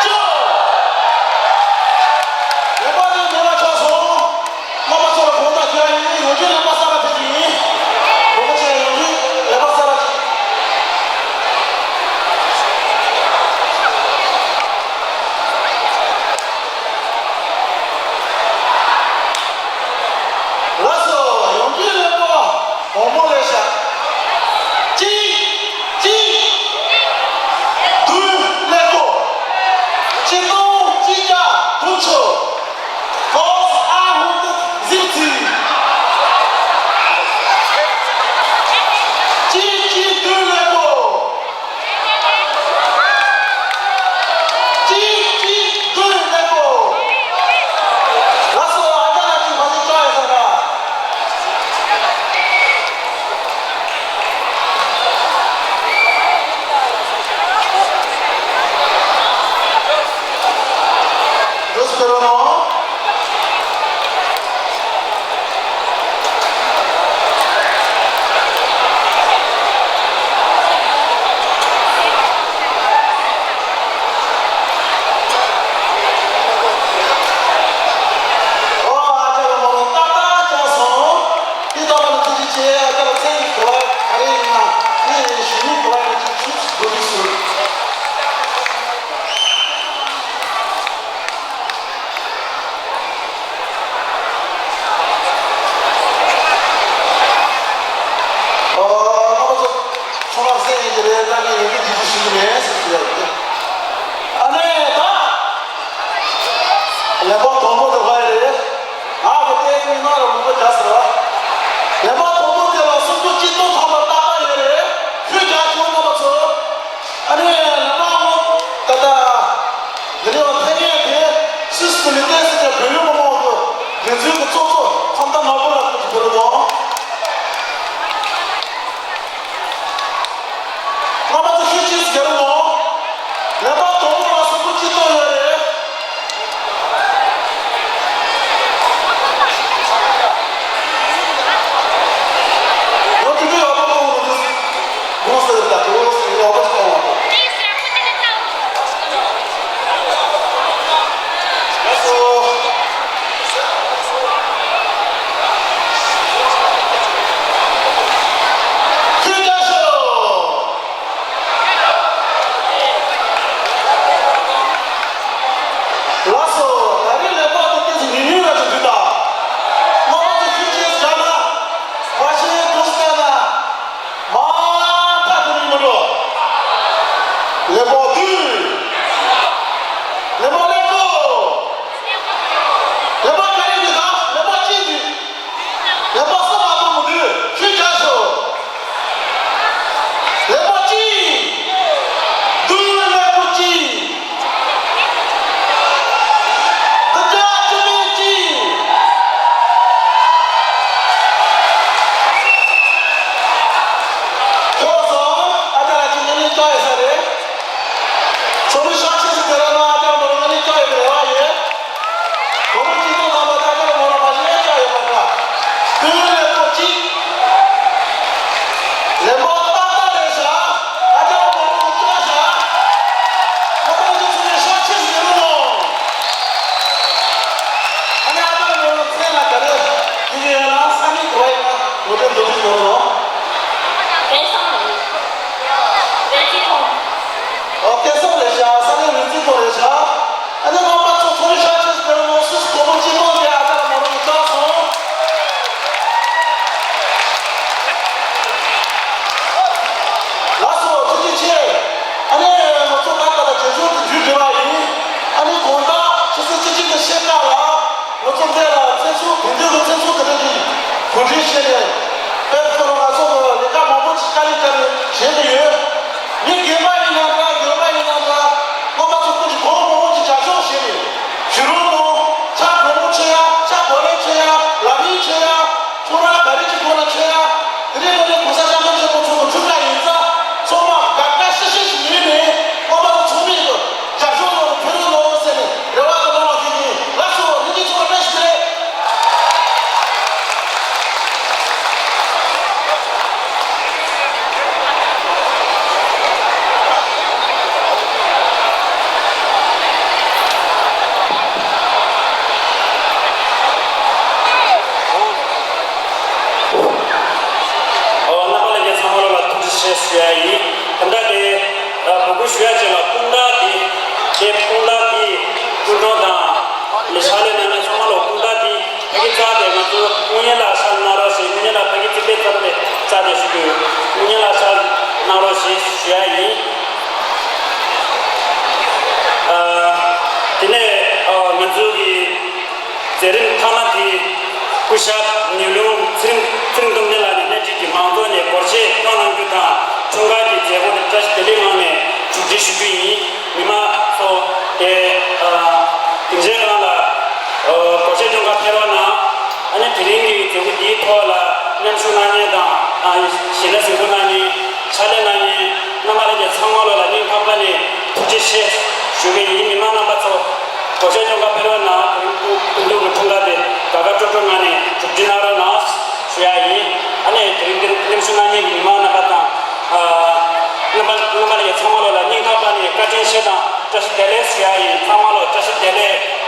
བཅུ། ལས་མ་ནི་མེད་པ་ཆགས་སོང་། རྣམ་པ་ཚོ་ལ་དགོངས་དག་ཞུ་ཡ་ཡིན། ཡོང་རྒྱུའི་ལས་མ་གསར་པ་ཕེབས་ཀྱི་ཡིན། རོགས་པ་བྱས་ཡོང་རྒྱུའི་ལས་མ་གསར་པ་ཅིག་ལགས་སོ། ཡོང་རྒྱུའི་ལས་མ། བོང་བུ་ལས་ཤ། གཅིག་གཅིག་བདུན་ཀླད་ཀོར། གཅིག་སྟོང་གཅིག་བརྒྱ་དགུ་བཅུ། Tausendeinhundertsiebzig. གཅིག་གཅིག་བདུན་ཀླད་ཀོར། གཅིག་གཅིག་བདུན་ཀླད་ཀོར། ལགས་སོ། ཨ་ཅག་ལགས་ཀྱིས་ཕ་ཚིག་ཅོག་ཡོད་ས་ར། འདུག་སེ་རོ་ནོ། ཨོ་ཨ་ཅག་ལ་མོ་རོ་ཏག་ཏག་ཅག་སོང་། དེ་ལྟ་བུ་ལ་ཐུགས་རྗེ་ཆེ། ཨ་ཅག་ལ་ཚེ་ཡི་གོ་བ་ག་རེ་ཡིན་ན་ངས་ཞུ་ཡིག་གོ་བ་ཡིན་ཅིག་ཚུགས་སུ་འགྲོ་དུས་སུ། ཨོ་རྣམ་པ་ཚོ་ཚང་མ་གསན་ཡིན་གྱི་རེད། ད་ངས་ཡོང་རྒྱུ་ཇི་ལྟར་ཞུ་གི་མེད་ཟེར་ཞུ་ཡ་ཡིན། ཨ་ནེ་ད། ལས་འབོར་དང་པོ་དེ་ཧ་ཡ་རེད། ང་གི་ཏེ་ཀུན་ནང་ལ་མུ་གུ་རྒྱག་ཟེར་བ། ལས་འབོར་དང་པོ་དེ་ལ་སུམ་ཅུ་གཅིག་སྟོང་ཐམ་པ་ཏག་ཏག་ཡོད་རེད། ཁྱོད་རྒྱག་ཆོག་རྣམ་པ་ཚོ། ཨ་ནི་ལས་འབོར་ད་ལྟ་འདི་ནས་ཕེབས་མཁན་དེ་སུད་སི་ལི་ཏེ་སི་ཀྱི་བོད་མི་མང་གི་འགན་འཛིན་གྱི་ཚོགས་གཙོ་ཁམས་ཐང་ནོར་བུ་ལགས་ཀྱིས་ཕེབས་རོགས་གནང་། རྣམ་པ་ཚོ་ཤུགས་ཆེ་ཞིག་རྒྱག་རོགས་གནང་། ལས་འབོར་དང་པོ་ལ་སུམ་ཅུ་གཅིག་སྟོང་ཡོད་རེད། ཡང་དེ་འདྲའི་ཡག་པོ་གཏོང་རོགས་གནང་། དགོངས་སེལ་ལ་དགོངས་སེལ་ཡག་པོ་ཞིག་གཏོང་རོགས་གནང་། ལགས་སོ། ཨོ། སྐལ་བཟང་ལེགས་བཤད། ས་གནས་ལུས་རྩལ་ཐོག་ལས་བྱ། ཨ་ནི་རྣམ་པ་ཚོ་ཚོགས་རིགས་ཤག་ཆེ་སུ་དེ་རུ་ནོར་སུ་སུ་དོ་པོ་གཅིག་པོ་དེ་ཨ་ཅག་མ་རུ་ཡི་བཀྲ་སོང་། ལགས་སོ། ཐུགས་རྗེ་ཆེ། ཨ་ནི་ང་ཚོ་ད་ལྟ་ལ་རྒྱལ་སྐྱོར་དུ་བརྒྱུད་འགྲོ་བ་ཡིན། ཨ་ནི་དགོང་དག་ཆུ་ཚོད་བཅུ་གཅིག་དང་ཕྱེད་ཀ་ལ། ང་ཚོ་འདི་ལ་མཚན་ཚོགས་དེང་དུས་ཀྱི་མཚན་ཚོགས་དེ་འདྲ་གི་གོ་སྒྲིག་བྱས་ནས་དཔེ་ཁོ་ན་ང་ཚོ་གི་ལས་ཀ་མང་པོ་ཅིག་དཀའ་ལས་བརྒྱབ་ནས་བྱེད་ཀྱི་ཡོད། མི་རྒན་པ་ཡིན་ན་འདྲ་གཞོན་པ་ཡིན་ན་འདྲ་རྣམ་པ་ཚོ་ཀུན་གྱིས་གོ་བ་མང་པོ་ཅིག་རྒྱབ་སྐྱོར་བྱས་ནས་བྱུ་རུ་དང་ཕྱག་གོང་མོ་མཆོད་ཡ། ཕྱག་གོ་ལེ་མཆོད་ཡ། ལམ་རིམ་མཆོད་ཡ། ཁྱོད་རང་ག་རེ་ཅིག་དགོས་ན་མཆོད་ཡ། དེ་རིང་ལོ་ནས་གོང་ས་སྐྱབས་མགོན་ཆེན་པོ་མཆོག་གི་འཁྲུངས་སྐར་ཡིན་ཙང་ཚང་མ་དགའ་དགའ་ཤི་ཤི་ཞིག་ཡིན་ནས་རྣམ་པ་ཚོ་ཚང་མས་ཀྱི་རྒྱབ་སྐྱོར་གནང་རོགས་ཕེབས་རོགས་གནང་ཟེར་ནས་རེ་བ་དང་སྨོན་ལམ་ཞུ་གི་ཡིན། ལགས་སོ། ལྷན་རྒྱས་ཚང་མ་བཀྲ་ཤིས་བདེ་ལེགས། ཨོ། རྣམ་པ་ལྷན་རྒྱས་ཚང་མ་ལོ་ལ་ཐུགས་རྗེ་ཆེ་ཞུ་ཡ་ཡིན། ད་ལྟ་དེ་ཨ་འབོད་སྐུལ་ཞུ་ཡ་ཅིག་ལ་དཔུང་རྡང་དེ་དེ་དཔུང་རྡང་དེ་སྐུ་མགྲོན་དང་ལས་ཕྱག་ལས་གནང་མཁན་ཚང་མ་ལོ་དཔུང་རྡང་དེ་ཕ་གི་རྩ་དེ་ང་ཚོ་དངུལ་གཉེར་ལ་ཤར་གནང་རོགས་ཞེས། དངུལ་གཉེར་ལ་ཕ་གི་རྩིག་པའི་རྩ་དེ་རྩ་དེ་ཞུ་དགོས། དངུལ་གཉེར་ལ་ཤར་གནང་རོགས་ཞེས་ཞུ་ཡ་ཡིན། ཨ། དེ་ནས་ཨ་ང་ཚོ་གི་མཛད་རིམ་མཐའ་མ་དེ་སྐུ་ཞབས་ཉི་ལུང་ཚེ་རིང་ཚེ་རིང་སྟོབས་ལྡན་ལགས་ནས་སྣེ་ཁྲིད་ཀྱིས་མང་ཚོགས་ནས་སྒོར་གཞས་བཏང་གནང་རྒྱུ་དང་། འཁྲུངས་སྐར་གྱི་མཛད་སྒོ་དེ་བཀྲ་ཤིས་བདེ་ལེགས་ངང་ནས་མཇུག་སྒྲིལ་ཞུ་རྒྱུ་ཡིན། མི་མང་ཚོ་དེ་ཨ་སྡིངས་ཆའི་སྒང་ལ་ཨ་སྒོར་གཞས་སྐྱོན་ག་ཕེབས་རོགས་གནང་། ཨ་ནི་དེ་རིང་གི་མཛད་སྒོ་འདིའི་ཐོག་ལ་མཉམ་ཞུགས་གནང་མཁན་དང་། ཨ་ཞལ་ལག་གཟིགས་འབུལ་གནང་མཁན། ཕྱག་ལས་གནང་མཁན་རྣམ་པ་ལྷན་རྒྱས་ཚང་མ་ལོ་ལ་སྙིང་ཐག་པ་ནས་ཐུགས་རྗེ་ཆེ་ཞུ་གི་ཡིན། མི་མང་རྣམ་པ་ཚོ་སྒོར་གཞས་སྐྱོན་ག་ཕེབས་རོགས་གནང་། དེ་རིང་སྐུ་མདུན་གྱི་འཁྲུངས་སྐར་དེ་དགའ་དགའ་སྤྲོ་སྤྲོ་ངང་ནས་མཇུག་སྒྲིལ་གནང་རོགས་གནང་ཞུ་ཡ་ཡིན། ཨ་ནི་དེ་རིང་འདིར་མཉམ་ཞུགས་གནང་མཁན་གྱི་མི་མང་རྣམ་པ་དང་། ཨ་རྣམ་པ་རྣམ་པ་ལྷན་རྒྱས་ཚང་མ་ལོ་ལ་སྙིང་ཐག་པ་ནས་བཀའ་དྲིན་ཆེ་དང་བཀྲ་ཤིས་བདེ་ལེགས་ཞུ་ཡ་ཡིན། ཚང་མ་ལོ་བཀྲ་ཤིས་བདེ་ལེགས།